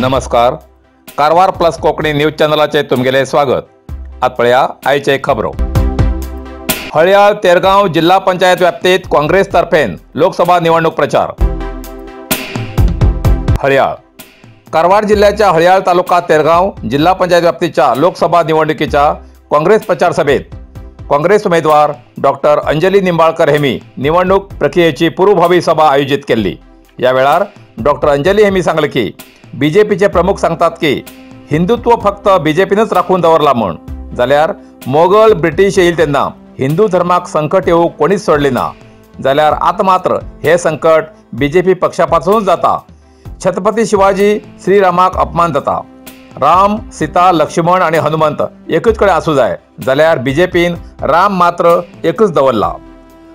नमस्कार, Karwar plus Konkani news चॅनलाचे तुमगेले स्वागत। आत पळया आयचे खबरो। हळयाळ तेरगांव जिल्हा पंचायत व्याप्तीत काँग्रेस तर्फेन लोकसभा निवडणूक प्रचार। हळयाळ कारवार जिल्ह्याच्या हळयाळ तालुका तेरगांव जिल्हा पंचायत व्याप्तीच्या लोकसभा निवडणुकीच्या काँग्रेस प्रचार सभेत काँग्रेस उमेदवार डॉक्टर अंजली निंबाळकर हेमी निवडणूक प्रक्रियेची पूर्वभावी सभा आयोजित केली। या वेळार डॉक्टर अंजली हेमी सांगले की बीजेपीचे प्रमुख सांगतात की हिंदुत्व फक्त बीजेपीनच राखून दवरला म्हण, जाल्यार मोगल ब्रिटीश येईल तेन्ना हिंदू धर्माक संकट येवंक कोणीच सोडले ना, जाल्यार आतां मात्र हे संकट बीजेपी पक्षापासूनच जाता। छत्रपती शिवाजी श्रीरामाक अपमान जाता, राम सीता लक्ष्मण आनी हनुमंत एकूच कडेन आसूं जाय, जाल्यार बीजेपीन राम मात्र एकूच दवरला।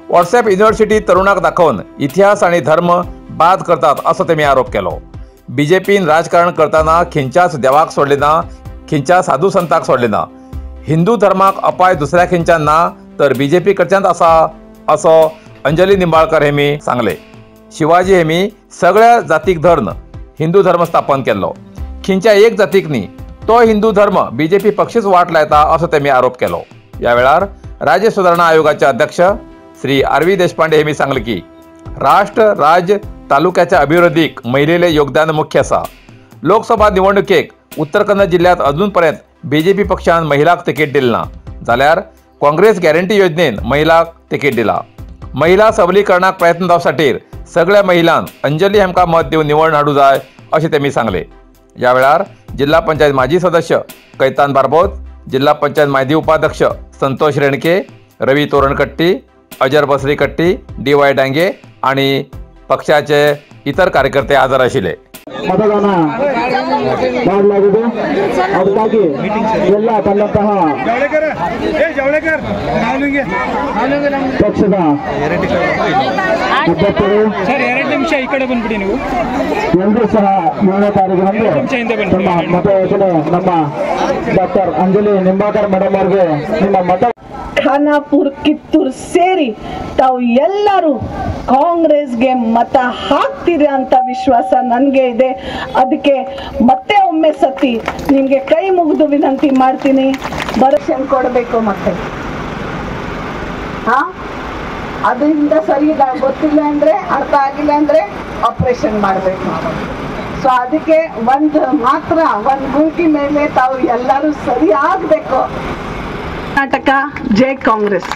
व्हॉट्सॲप युनिव्हर्सिटी तरुणाक दाखोवन इतिहास आनी धर्म बाद करतात असो तेमी आरोप केलो। बीजेपीन राजकारण करताना खंयच्याच देवाक सोडले ना, खंयच्या साधू संताक सोडले ना, हिंदू धर्माक अपाय दुसऱ्या खंयच्यान ना तर बीजेपी कडच्यान आसा असो अंजली निंबाळकर हेमी सांगले। शिवाजी हेमी सगळ्या जातीक धर्म हिंदू धर्म स्थापन केल्लो, खंयच्या एक जातीक न्ही तो हिंदू धर्म बीजेपी पक्षीच वाट लायता असो तेमी आरोप केलो। या वेळार राज्य सुधारणा आयोगाचे अध्यक्ष श्री आर व्ही देशपांडे हेमी सांगले की राष्ट्र राज्य तालुक्याच्या अभिवृद्धीक महिलेले योगदान मुख्य आसा। लोकसभा निवडणुकेक उत्तर कन्नड जिल्ह्यात अजूनपर्यंत बीजेपी पक्षान महिलाक तिकीट दिले ना, जाल्यार काँग्रेस गॅरंटी योजनेन महिलाक तिकीट दिला। महिला सबलीकरणाक प्रयत्न जावसाठी सगळ्या महिलांन अंजली हेमकां मत दिवन निवड हाडूं जाय अशें तेमी सांगले। या वेळार जिल्हा पंचायत माजी सदस्य कैतान बारबोज, जिल्हा पंचायत माजी उपाध्यक्ष संतोष रेणके, रवी तोरणकट्टी, अजर बसरीकट्टी, डी वाय डांगे आणि पक्षाचे इतर कार्यकर्ते हजर आशिल्ले। मतदाನ ಮಾಡಲಾಗಿದೆ। ಅದಕ್ಕಾಗಿ ಎಲ್ಲ ತನ್ನಂತಹ ಪಕ್ಷದ ಅಭ್ಯರ್ಥಿಗಳು ಎಲ್ಲರೂ ಸಹ 7ನೇ ತಾರೀಕಿನಂದು ತಮ್ಮ ಮತಯಾಚನೆ ನಮ್ಮ ಡಾಕ್ಟರ್ ಅಂಜಲಿ ನಿಂಬಾಳ್ಕರ್ ಮೇಡಮ್ ಅವರಿಗೆ ನಿಮ್ಮ ಮತ ಖಾನಾಪುರ್ ಕಿತ್ತೂರ್ ಸೇರಿ ತಾವು ಎಲ್ಲರೂ ಕಾಂಗ್ರೆಸ್ಗೆ ಮತ ಹಾಕ್ತೀರಾ ಅಂತ ವಿಶ್ವಾಸ ನನಗೆ ಇದೆ. ಅದಕ್ಕೆ ಮತ್ತೆ ಒಮ್ಮೆ ಸತಿ ನಿಮಗೆ ಕೈ ಮುಗಿದು ವಿನಂತಿ ಮಾಡ್ತೀನಿ, ಭರವಸೆ ಕೊಡಬೇಕು. ಮತ್ತೆ ಅದರಿಂದ ಸರಿ ಗೊತ್ತಿಲ್ಲ ಅಂದ್ರೆ, ಅರ್ಥ ಆಗಿಲ್ಲ ಅಂದ್ರೆ ಆಪರೇಷನ್ ಮಾಡಬೇಕು. ಸೊ ಅದಕ್ಕೆ ಒಂದು ಮಾತ್ರ ಒಂದು ಗುಂಕಿ ಮೇಲೆ ತಾವು ಎಲ್ಲರೂ ಸರಿ ಆಗಬೇಕು. ಕರ್ನಾಟಕ ಜೈ ಕಾಂಗ್ರೆಸ್.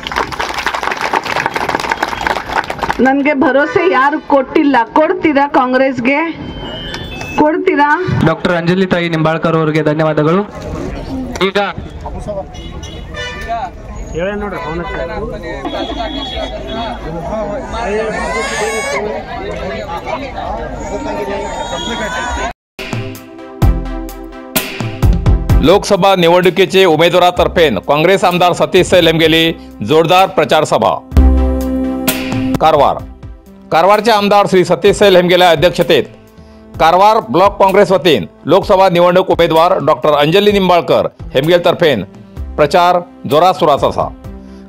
ನನಗೆ ಭರೋಸೆ ಯಾರು ಕೊಟ್ಟಿಲ್ಲ, ಕೊಡ್ತೀರಾ ಕಾಂಗ್ರೆಸ್ಗೆ? ಕೊಡ್ತೀರಾ? ಡಾಕ್ಟರ್ ಅಂಜಲಿ ತಾಯಿ ನಿಂಬಾಳ್ಕರ್ ಅವರಿಗೆ ಧನ್ಯವಾದಗಳು. ಈಗ लोकसभा निवडणुकीचे उमेदवारातर्फेन काँग्रेस आमदार सतीश सैल हेमगेली जोरदार प्रचार सभा। कारवार कारवारचे आमदार श्री सतीश सैल हेमगेल्या अध्यक्षतेत कारवार ब्लॉक काँग्रेस वतीन लोकसभा निवडणूक उमेदवार डॉक्टर अंजली निंबाळकर हेमगेल तर्फेन प्रचार जोरासुरात आसा।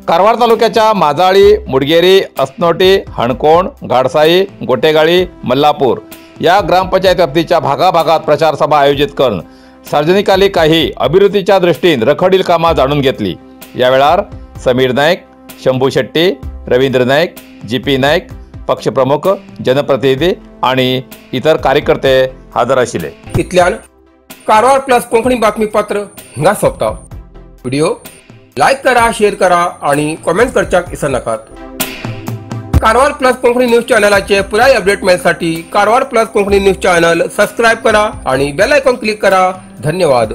कारवार तालुक्याच्या माजाळी, मुडगेरी, असनोटी, हणकोण, घाडसाई, गोटेगाळी, मल्लापूर या ग्रामपंचायत व्याप्तीच्या भागाभागात प्रचार सभा आयोजित करून सार्वजनिकांनी काही अभिवृद्धीच्या दृष्टीन रखडील कामां जाणून घेतली। या वेळार समीर नाईक, शंभू शेट्टी, रवींद्र नाईक, जी पी नाईक, पक्षप्रमुख, जनप्रतिनिधी आणि इतर कार्यकर्ते हजर आशिल्ले। इतल्यान कारवार प्लस कोंकणी बातमीपत्र हिंगा सोंपता। व्हिडिओ लायक करा, शेअर करा आणि कॉमेंट करच्याक विसरनाकात। कारवार प्लस कोंकणी न्यूज चॅनलाचे पुराय update मेळसाठी Karwar plus Konkani news channel subscribe करा आणि बेल आयकॉन क्लिक करा। धन्यवाद।